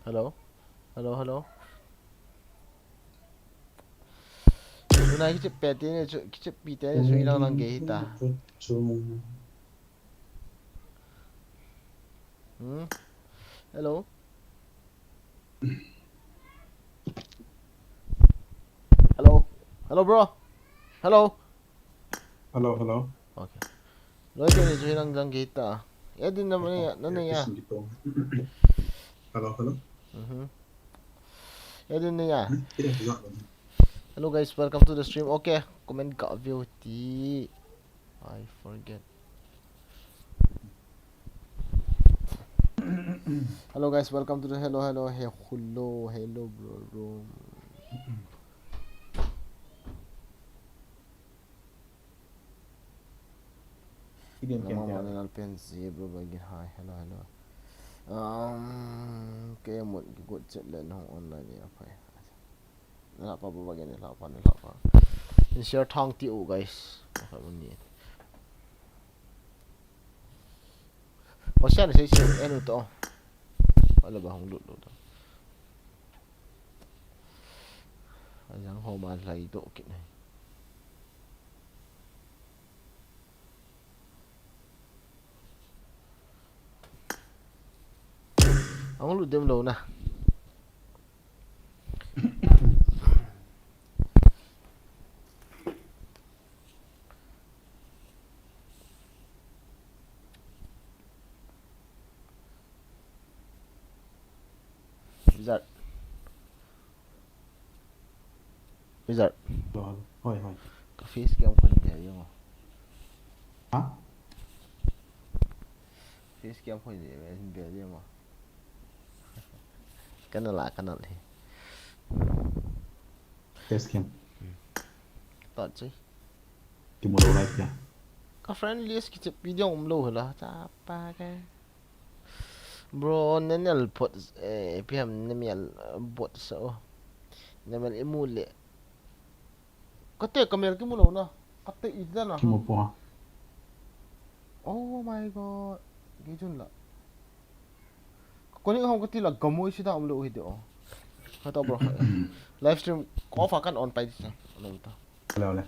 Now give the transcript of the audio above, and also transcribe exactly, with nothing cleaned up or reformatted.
Hello? Hello, hello? Tunai kichep pe teni chu, kichep pi teni chu ilang lang gei hita. Hmm? Hello? Hello? Hello, bro? Hello? Hello, hello. Okay. Loi teni chu ilang lang gei ta. Ya din na mani ya, na ne ya. Hello, hello. Mhm. Ya din ne ya. Hello guys, welcome to the stream. Okay, comment ka view ti. I forget. Hello guys, welcome to the hello, hello, hello, hello, bro, bro. Hello, hello. Um, okay, mo good chat le no online ya pai. Nilhah pa, baba gen, nilhah pa, nilhah pa. In share thang ti u, guys. Pakhat mun ni. Pasian sei sei enu to. Ala ba hung lut lut to. Ajang ho ma lai to kit nai. Hung lut dem lou na. Wizard. Wizard. Hoi, hoi. Ka face cam khun be jeng o. Ha? Face cam khun be, be jeng o. Kana la, kana le. Face cam. Hmm. Tot chi. Kimu lou lai tia. Ka friend list kichep pi ding um lou hela. Chapa ka. Bro, Nenel pot, eh, P M Nemel, eh, bot sa o. Nemel imu le. Kate kamel kimu lou na. Kate ida na. Kimu po. Oh my God. Gei chun la. Koning hong kati la gamoi sida um lou hi de o. Kata bro. Live stream ko fa kan on pai sa. Lou ta. Hello, hello.